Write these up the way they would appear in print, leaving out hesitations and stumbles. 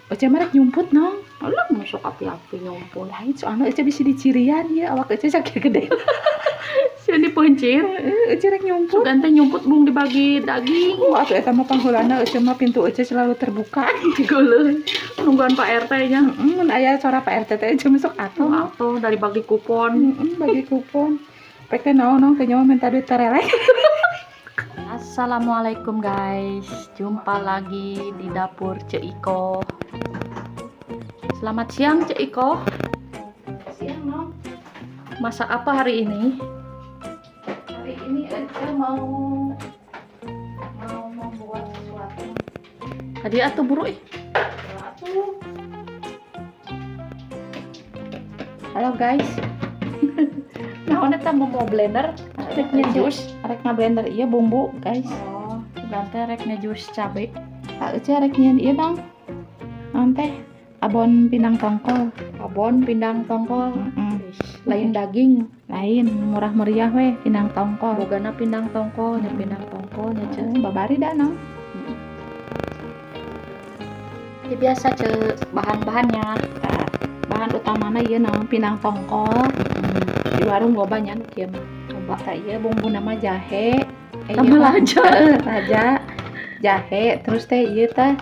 Ece mah rek nyumput nong. Alah masuk api-api nyumput. Lain soalnya Ece bisa dicirian ya awak Ece sakit gede. Sieun dipencir. Ece rek nyumput. Sugan teh nyumput bung dibagi daging. Oh, atuh eta mah pangheulana Ece mah pintu Ece selalu terbuka. Geuleuh. Nungguan Pak RT nya. Mun aya suara Pak RT teh Ece masuk atuh. Atuh dari bagi kupon. Bagi kupon. Pek teh naon nong teh nyawa minta duit terelek. Assalamualaikum guys, jumpa lagi di dapur Ceu Ikoh. Selamat siang Ceu Ikoh. Siang nong. Masak apa hari ini? Hari ini Ece mau membuat sesuatu. Tadi atuh buru ih. Atuh. Halo guys. Naon eta mau blender? Rek ngejus, rek ngablender ieu bumbu guys. Oh, ganti rek ngejus cabe. Tah Ece rek nyieun ieu dong. Naon teh? Abon pindang tongkol. Abon pindang tongkol. Lain daging, Lain murah meriah weh pindang tongkol. Bogana pindang tongkol, nya pindang tongkol nya Ceu. Babari dah nong. Ya, biasa Ceu bahan-bahannya. Tah, bahan utamana ieu naon pindang tongkol. Di warung loba nya nu kieu mah. Coba tah ieu bumbu nama jahe. Tambah raja. Raja. Jahe terus teh ieu teh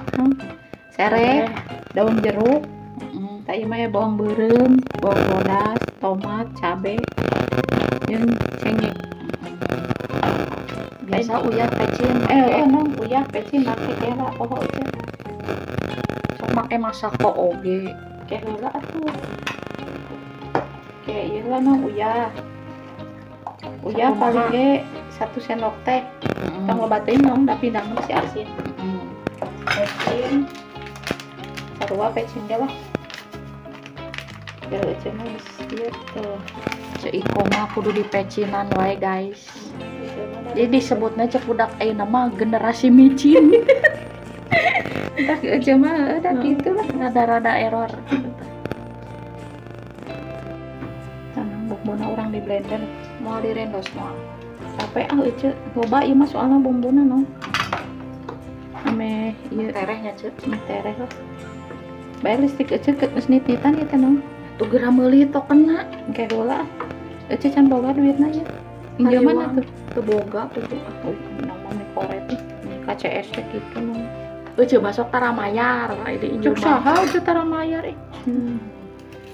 sereh, daun jeruk. Tah ieu mah ya bawang beureum, bawang bodas, tomat, cabe, jeung cengek. Biasa uyah pecin. Nong uyah pecin make heula poho Ece. Sok make masako oge. Ke heula atuh. Ke ieu lah nong uyah. Uyah paling ge 1 sendok teh. Tong loba teuing nong da pindang mah si asin. Pecin. Sarua pecin ge lah. Ya Ece mah geus ieu tuh. Ceu Ikoh mah kudu dipecinan wae guys. Jadi disebutnya cek budak ayeuna mah generasi micin. Tah Ece mah da kitu lah, rada-rada error gitu tah. Tanang bumbuna urang di blender, mau direndos moal. Capek ah Ece, loba ieu mah soalna bumbuna nong. Ameh ieu terehnya Ceu, meh tereh lah. Bae listrik Ece geus nit-nitan ieu teh nong. Tuh geura meuli tokenna. Engke heula. Ece can boga duitna ieu. Injeman atuh. Teu boga tuh. Oh, nong mah koret ih. KCS teh kitu nong. Ece masuk tara mayar, ai diinjem. Cuk saha Ece tara mayar ih.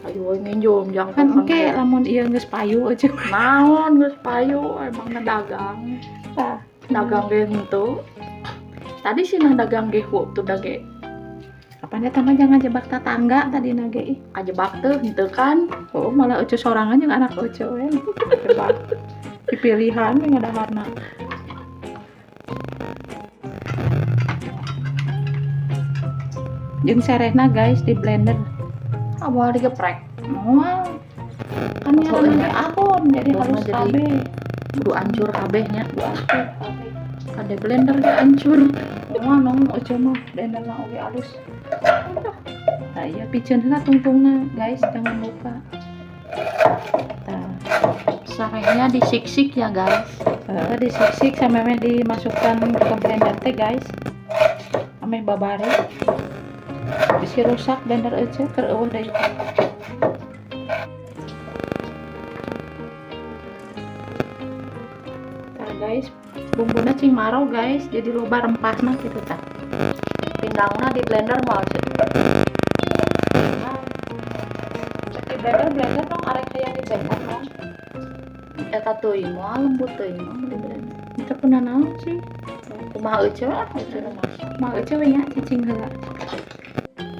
Ayo nginjem jang kan engke lamun ieu geus payu Ece. Naon geus payu emangna dagang. Tah, dagang ge henteu. Tadi sih nah dagang ge hueup tuh dage. Apanya tama jangan jebak tetangga tadi nage ih. Kajebak teh henteu kan? Oh, malah Ece sorangan jeung anak Ece we. Kajebak. Dipilihan we ngadaharna. Jeung serehna guys di blender. Moal digeprek. Moal. Kan ngaranna ge abon jadi halus kabeh. Kudu hancur kabeh nya. Kudu hancur kabeh. Kade blender ge hancur. Moal nong Ece mah blender mah oge alus. Nah, iya piceun heula tungtungna guys, jangan lupa. Tah, serehnya disiksik ya guys. Disiksik sampai meh dimasukkan ke blender teh guys. Ameh babari. Bisi rusak blender Ece keur eueuh deui. Tah guys, bumbuna cing maro guys, jadi loba rempahna kitu tah. Pindangna di blender moal sih. Di blender dong arek hayang di blender dong. Eta teuing moal lembut teuing mah di blender. Itu pernah naon sih? Kumaha Ece ah, Ece mah. Kumaha Ece we nya cicing heula.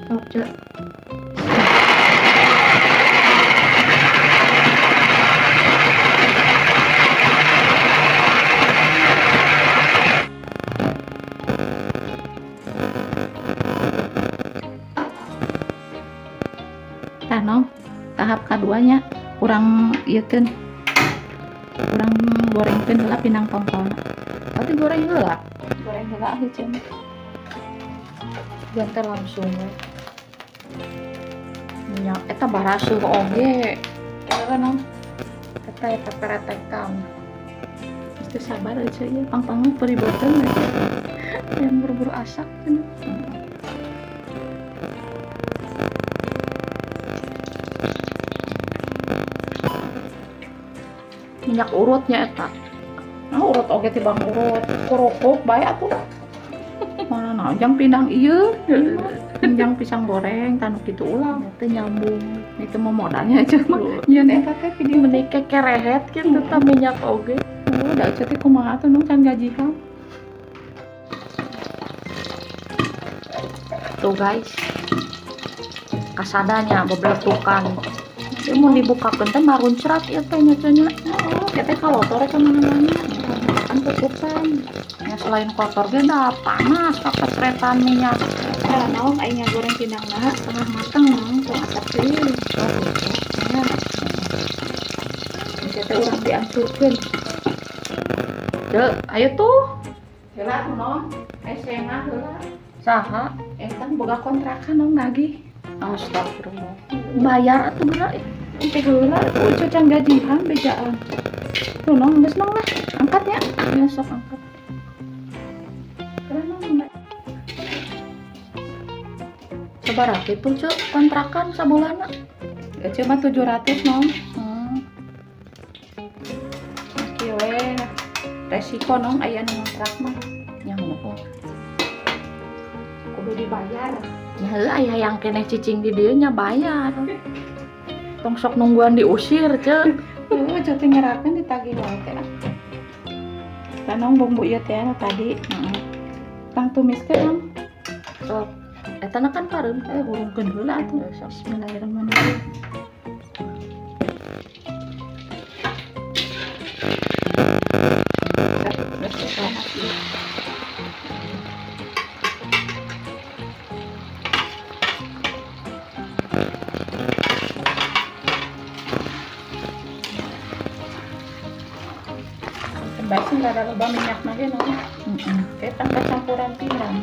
Sok Ceu. Tah nong, tahap kaduanya urang ieukeun. Urang gorengkeun heula pindang tongkolna. Berarti goreng heula? Goreng heula ah Ece mah. Ganti langsung we. Minyak eta baraseuh oge. Eta nong. Eta peretekan. Geus teu sabar Ece ieu pang-pang peribeutkeun Ece. Yang buru-buru asak cenah. Minyak urutnya eta. Nah, urut oge tibang urut kerupuk bae atuh. Mana naon jang pindang ieu. Jang pisang goreng tanu kitu ulah. Teu nyambung. Itu mah modalnya aja mah. Nyeun eta teh video Meni kekerehet kitu tah minyak oge. Oh, da ece teh kumaha atuh nung can gajihan. Tuh guys. Kasadanya bebeletukan. Ieu mun dibukakeun teh maruncrat ieu teh nya nya. Oh, kita kalotor ka mana-mana. Kan tutupan. Ya selain kotor ge da panas kapesretan minyak. Eh, naon aing goreng pindangna setengah mateng tong asap teuing. Oh, gitu. Nya. Ece teh urang dianturkeun. Deu, ayo tuh. Heula atuh non. Aya sengah heula. Saha? Eta boga kontrakan nong nagih. Astagfirullah. Bayar atuh geura. Engke heula atuh ucu can gajihan bejaan. Tuh nong geus nong lah. Angkat nya. Ya sok angkat. Keren nong. Sabaraha kitu ceu kontrakan sabulanna? Ece mah 700 nong. Kieu we. Resiko nong aya nu ngontrak mah. Nya heueuh. Kudu dibayar. Ya heueuh aya yang keneh cicing di dieu nya bayar. Tong sok nungguan diusir ceu. Heueuh ceu teh ngerakeun ditagih wae teh. Tah nong bumbu ieu teh anu tadi. Heeh. Tang tumiskeun nong. Sok. Eta na kan pareum. Hurungkeun heula atuh. Sok. Bismillahirrahmanirrahim. Baik sih rada loba minyak lagi no. Kayak tanpa campuran pindang.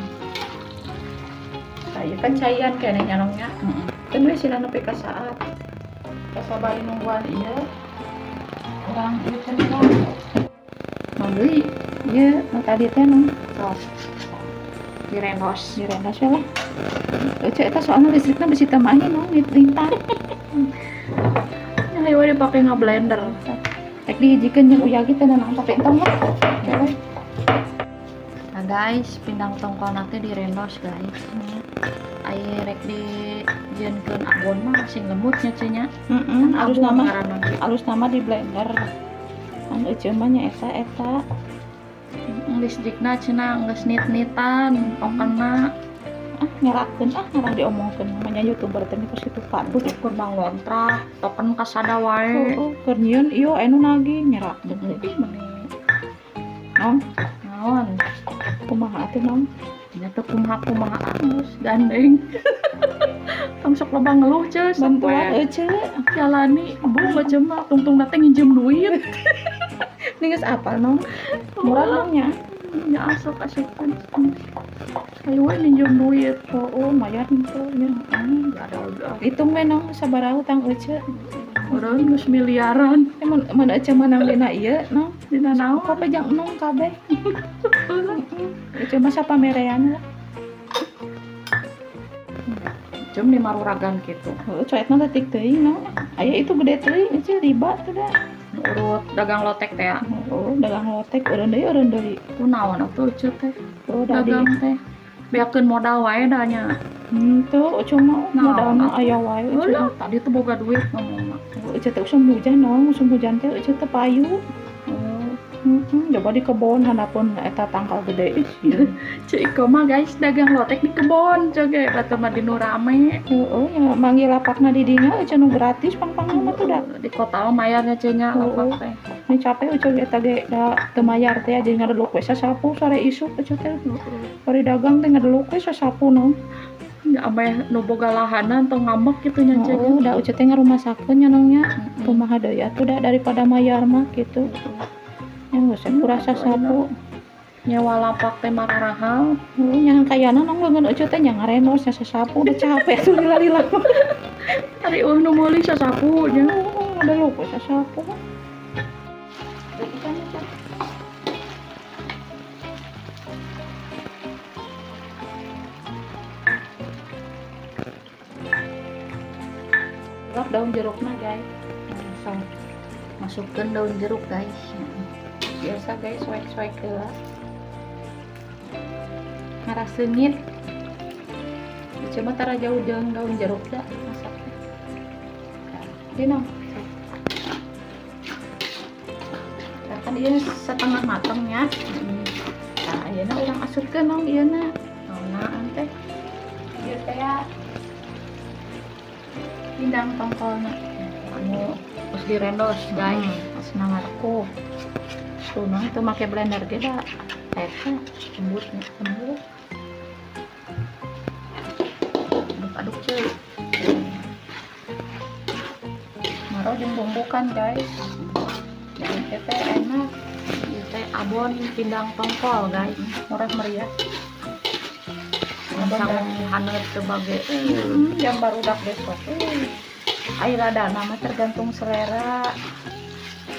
Saya kan caian kayaknya nyarongnya. Kan we sila nepi ka saat. Kasabari nungguan ieu. Urang ieu cenah. Mangdeui ieu nu tadi teh nu Sok. Direndos. Direndos we lah. Ece eta soalna listrikna bisi teu mahi no lintang. Nya hayu we dipake ngablender. Rek dihijikeun jeung uyah ge teh naon tapi entong lah. Nah guys, pindang tongkolna teh direndos guys. Aya rek dijieunkeun abon mah sing lembut nya ceu nya. Heeh, alus Abon nama ngaranna ge. Alus nama di blender. Kan ece mah nya eta eta. Listrikna cenah geus nit-nitan, pokona Ah ngerakeun ah ngarang diomongkeun namanya YouTuber teh kos kitu padu keur mangontrak, token kasada wae. Heeh, keur nyieun ieu anu nagih nyerakeun. Ih meni. Nong, Naon? Kumaha atuh nong? Nya teu kumaha-kumaha geus gandeng. Tong sok loba ngeluh ceu, sok Bantuan we. ece. Jalani embung ece mah tungtung teh nginjem duit. Ini geus apal nong? Murah nong nya. Nya asok asupan. Ayo we minjem duit. Oh, mayar henteu nya. Gak ada. Hitung we nong sabaraha utang ece. Urang geus miliaran. Mun ece menang dina ieu nong. Dina naon? Kabeh jang nong kabeh. Ece mah sapamerean lah. Jam lima ruragan gitu. Heuh, coetna leutik teuing nong. Aya itu gede teuing ece riba tuh da. Urut dagang lotek teh. Oh, dagang lotek eureun deui eureun deui. Kunaon atuh ece teh? Oh, da di. Dagang teh. Beakeun modal wae da nya. Henteu, ece mah Naon modalna atuh? aya wae ece. Ulah, tadi teh boga duit ngomongna. Oh, ece teh usum hujan nong, usum hujan teh ece teh payu. Oh. Coba di kebon hanapun eta tangkal gede. Ceu Iko mah guys dagang lotek di kebon ceu ge batu mah di nu rame. Heeh, nya manggil lapakna di dinya ece nu gratis pang-pang mah tuh da. Di kota mah mayarnya ceu nya lapak teh. Ini capek ece eta ge da teu mayar teh jadi ngadeluk we sasapu sore isuk ece teh. Bari dagang teh ngadeluk we sasapu no. Nya ameh nu boga lahanan tong ngambek kitu nya ceu. Heeh, da ece teh ngarumasakeun nya nong nya. Kumaha deui atuh da daripada mayar mah kitu. Nya geus kurang sasapu. Nyewa lapak teh mararahal. Heeh, nya kayana nong leungeun ece teh nya ngarenos nya sasapu udah capek tuh lila-lila. Ari eueuh nu meuli sasapu nya. Heeh, ngadeluk we sasapu. Lap daun jerukna guys. Sok. Masukkan daun jeruk guys. Biasa guys, suek-suek heula. Ngaraseungit. Cuma tara jauh jeung daun jeruk da masaknya. Dino. Nah, kan ieu setengah mateng ya. Nah, ayeuna urang asupkeun nong ieu na. Naon teh? Ieu teh ya pindang tongkolna. Anu terus direndos guys. Geus nangarku. Tuh nong itu make blender ge da. Eta Lembut lembut. Aduk-aduk cuy. Maro jeung bumbukan guys. Jadi teh enak. Ieu teh abon pindang tongkol guys. Murah meriah. Abon haneut sebagai Yang barudak besok. Ai lada nama tergantung selera.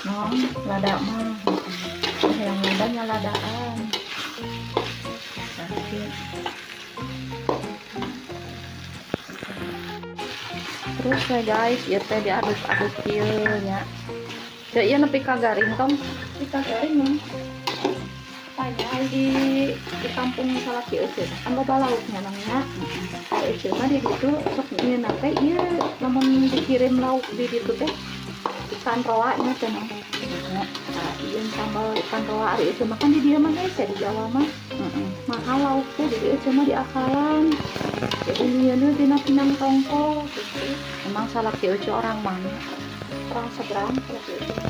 Nong, lada mah. Yang ladanya ladaan. Terus ya guys, ieu teh diaduk-aduk kieu nya. Teu ieu nepi ka garing tong. Nepi ka garing mah. Tanya di kampung salaki euceut kan loba lauknya nangnya. Ari euceut mah di ditu sok nyeuna teh ieu lamun dikirim lauk di ditu teh ikan roa nya teh nong. Nah, ieu sambal ikan roa ari euceut mah kan di dieu mah guys di Jawa mah. Mahal lauk teh jadi euceut mah diakalan. Jadi nyieunna dina pindang tongkol gitu. Emang salaki euceut orang mana? Orang seberang salaki euceut.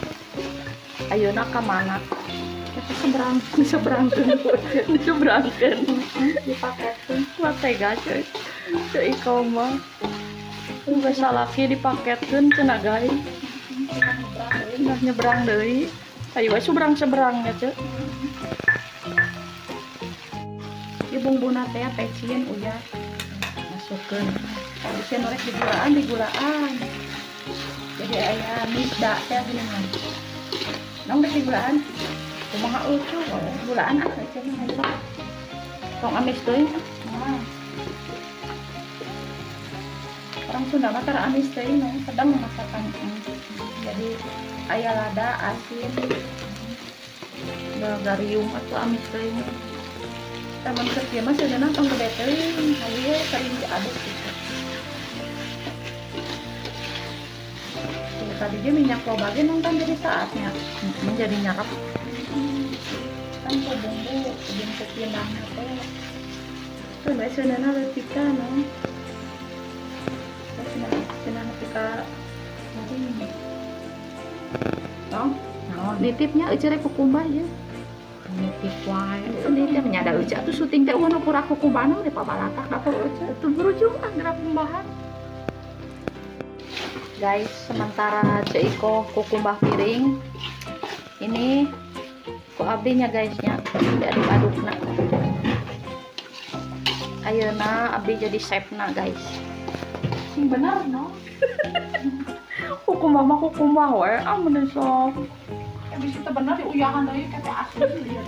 Ayeuna ka mana? Seberang, seberangkeun. Diseberangkeun. Dipaketkeun. Mah tega cuy. Cuy iko mah. Geus salaki dipaketkeun cenah guys. Nah nyebrang deui. Ayo we seberang-seberang ya cuy. Ieu bumbuna teh pecin uyah. Masukkeun. Bisa norek digulaan, digulaan. Jadi aya misda teh geuningan. Nong rek digulaan. Kumaha eueuh gulaan ah eueuh mah hayu. Tong amis teuing. Nah. Orang Sunda mah tara amis teuing mah sedang masakan. Jadi aya lada asin. Da gariung atuh amis teuing. Taman keur kieu mah seudeunan tong gede teuing, hayu sering diaduk gitu. Tuh, tadi ge minyak loba ge nong kan jadi saatnya. Menjadi nyarap. Kan ku bumbu jeung ku pindangna teh. Tuh bae seuneunan leutikan nong. Cenah nepi ka garing. Nong, Naon? nitipnya euceut rek kukumbah ieu. Nitip wae. Nitip nya da euceut atuh syuting teh eueuh pura kukumbahna di pabalatak dapur euceut. Teu berujung ah geura pembahan. Guys, sementara Ceu Iko kukumbah piring, ini ku abdi nya guys nya diaduk-adukna. Ayeuna abdi jadi chefna guys. Sing bener no. Kukumbah mah kukumbah we, ah mun sok. Habis itu bener diuyahan deui ka teh asli.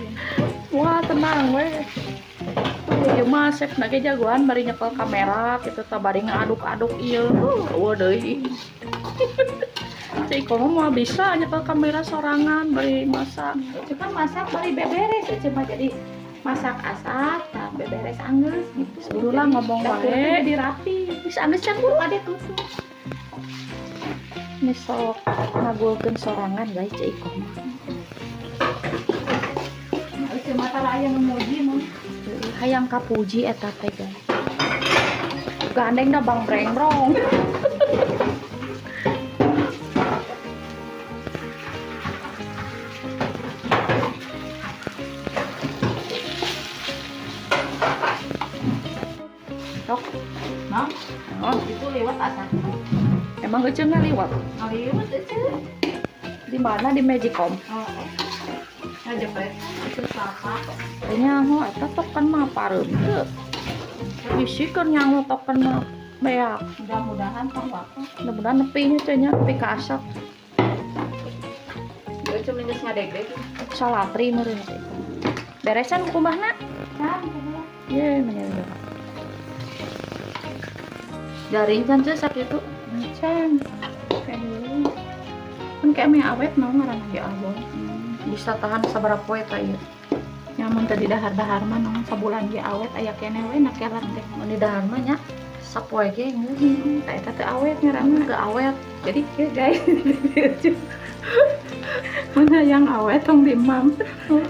Wah, tenang we. Ieu mah chefna ge jagoan bari nyekel kamera kitu tah bari ngaduk-aduk ieu. Eueuh deui. Ceu Iko mah moal bisa nyekel kamera sorangan bari masak. Euceut kan masak bari beberes euceut mah jadi masak asak, tah beberes anggeus gitu. Buru lah ngomong wae. Jadi rapi. Geus anggeus can buru. Ade tutup. Ini sok ngagulkeun sorangan guys Ceu Iko mah. Nah, euceut mah tara aya nu muji mah. Hayang kapuji eta teh guys. Gandeng da bang brengbrong. Tok, Nah, oh, itu lewat asak. Emang euceut ngaliwat? Ngaliwat euceut. Di mana di Magicom? Oh. Ngajepret itu kelapa. Nyaho eta token mah pareum teu. Bisi keur nyaho token mah beak. Mudah-mudahan tong waktu. Mudah-mudahan nepi nya teh nya nepi ka asap. Ieu cuma geus ngadegdeg. Salatri meureun teh. Beresan kumbahna? Can kumaha? Ye, menya. Garing kan teh sakitu? Can. Kayak dulu. Simpen kayak meh awet no ngaranna ge abon. Bisa tahan sabaraha poe ta ieu? Nya mun teu didahar-dahar mah no sabulan ge awet aya keneh we na kelar teh. Mun didahar mah nya sapoe ge geus. Tah eta teu awet ngaranna. Teu awet. Jadi kieu guys. Mun hayang awet tong diemam.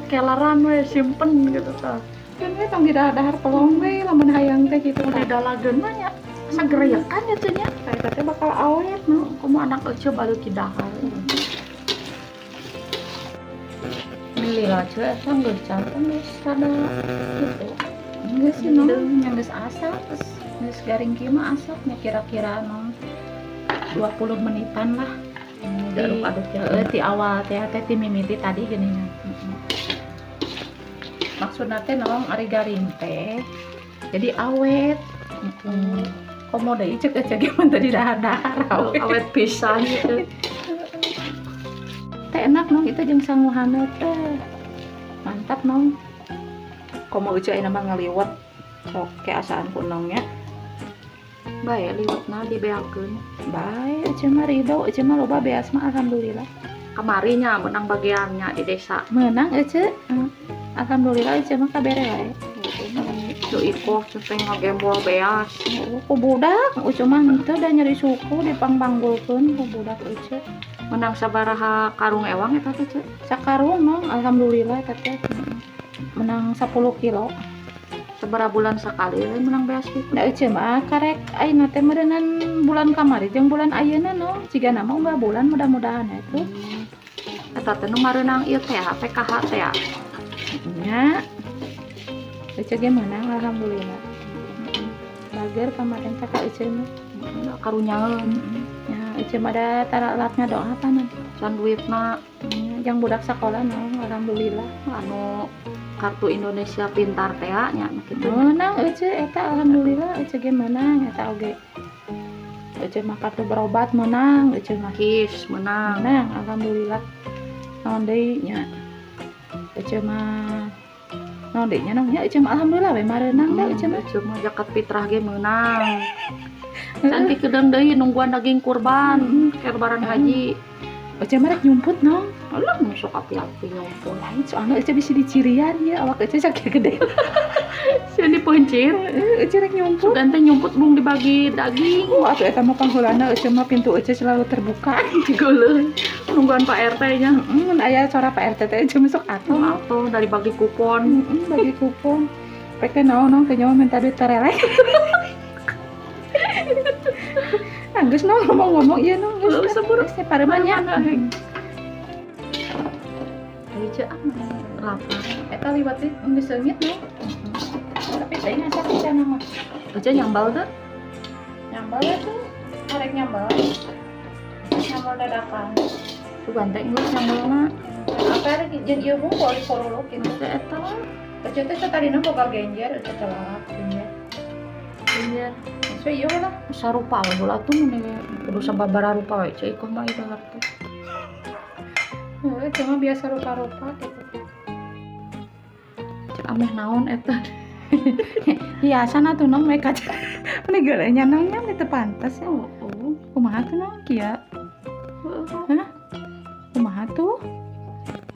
Kelaran we simpen gitu tah. Kan we tong didahar-dahar pelong we lamun hayang teh kitu Mun tah. didalageun mah nya sagereyekan ya teh nya. Tah eta teh bakal awet no. Komo anak ece balik dahar. Lila ce eta geus canten geus rada gitu. Geus sih no, nya geus asap, geus garing kieu mah asap nya kira-kira no 20 menitan lah. Diaduk-aduk ya. Heeh, ti awal teh teh ti mimiti tadi gini nya. Maksudna teh naon ari garing teh jadi awet. Komo deui cek ece ge mun teu didahar-dahar awet. Awet pisan gitu. Teh enak nong itu jeung sangu haneut teh. Mantap nong. Komo ece ayeuna mah ngaliwet. Sok ke asaan ku nong nya. Bae liwetna dibeakeun. Bae ece mah ridho, ece mah loba beas mah alhamdulillah. Kamari nya menang bagiannya di desa. Menang ece. Alhamdulillah ece mah kabere wae. Cu ikoh cu teh ngagembol beas. Ku budak ece mah henteu da nyeri suku dipangpanggulkeun ku budak ece. Menang sabaraha karung ewang eta teh ce? Sakarung nong alhamdulillah eta teh. Menang 10 kilo. Sabaraha bulan sekali we menang beas gitu. Da ece mah karek ayeuna teh meureunan bulan kamari jeung bulan ayeuna no. Jigana mah unggal bulan mudah-mudahan itu. Eta teh nu mareunang ieu teh PKH teh. Nya. Ece ge menang alhamdulillah. Bager kemarin teh ka ece mah. Karunyaeun. Ya, ece mah da tara latnya doa apa nanti. Can duitna Yang budak sekolah no, alhamdulillah. Anu kartu Indonesia Pintar teh nya kitu. Menang ece eta alhamdulillah ece ge menang eta oge. Ece mah kartu berobat menang ece mah. Kis menang. Menang alhamdulillah. Naon deui nya. Ece mah naon deui nya nong nya ece mah alhamdulillah we mareunang da ece mah. Ece mah zakat fitrah ge meunang. Can dikedeung deui nungguan daging kurban, ke lebaran haji. Ece mah rek nyumput nong. Alah masuk api-api nyumput. Lain soalnya ece bisa dicirian ya awak ece sakit gede. Sia dipencir. Ece rek nyumput. Sugan teh nyumput bung dibagi daging. Oh, atuh eta mah panghulana ece mah pintu ece selalu terbuka. Geuleuh. Nungguan Pak RT nya. Mun aya suara Pak RT teh ece masuk atuh. Atuh dari bagi kupon. Bagi kupon. Pek teh naon nong teh nyawa minta duit terelek. Geus nong ngomong-ngomong ieu nong geus sebur. Geus teh pareuman nya. Ayo ce ah lapar. Eta liwat teh geus seungit nong. Tapi teh ngasak pisan mah. Ece nyambal teh? Nyambal atuh. Arek nyambal. Nyambal dadakan. Sugan teh geus nyambalna. Apa arek jeung ieu hungkul di porolok gitu. Teh eta. Ece teh satadina boga genjer ece teh lalap genjer. Genjer. So ieu lah. Sarupa we heula tuh mun kudu sababaraha rupa we ce ikoh mah ieu dahar teh. Heuh, cuma biasa rupa-rupa gitu. Cek ameh naon eta. Hiasan atuh nong mereka. Meni geuleuh nya nong nya teu pantes ya. Oh. Kumaha tuh nong kieu? Hah? Kumaha tuh?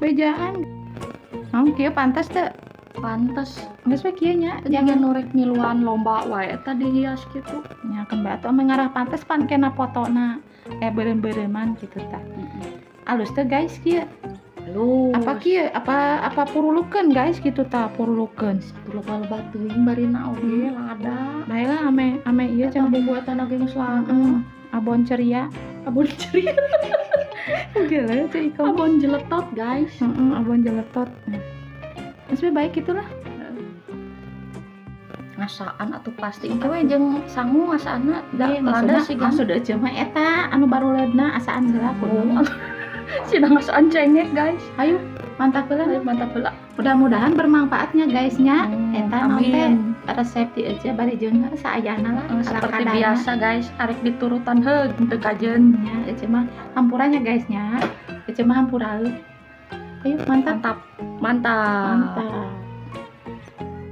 Bejaan. Nong kieu pantes teu? Pantes. Geus we kieu nya. Jangan nurek miluan lomba wae eta dihias kitu. Nya keun bae atuh ngarah pantes pan kena fotona. Beureum-beureuman kitu tah. Alus teu guys kieu. Alus. Apa kieu? Apa purulukeun guys kitu tah purulukeun. Loba-loba teuing barina oge lada. Bae lah ame ieu Eta cenah bubuatan oge geus lada. Abon ceria. Abon ceria. Geuleuh ceu iko. Abon jeletot guys. Heeh, abon jeletot. Geus we baik gitulah. Ngasaan atuh pasti engke we jeung sangu ngasaanna da lada sih maksud ece mah eta anu baruleudna asaan heula kudu. Sina ngasaan cengek guys. Ayo mantap heula. Ayo mantap heula. Mudah-mudahan bermanfaatnya guysnya. Eta naon teh Amin. resep ti ece bari jeung saayana lah. Seperti ala-kadana. biasa guys, arek diturutan heug teu kajen. Nya ece mah hampuranya guysnya. Ece mah hampura. Ayo mantap. Mantap. Mantap. Mantap.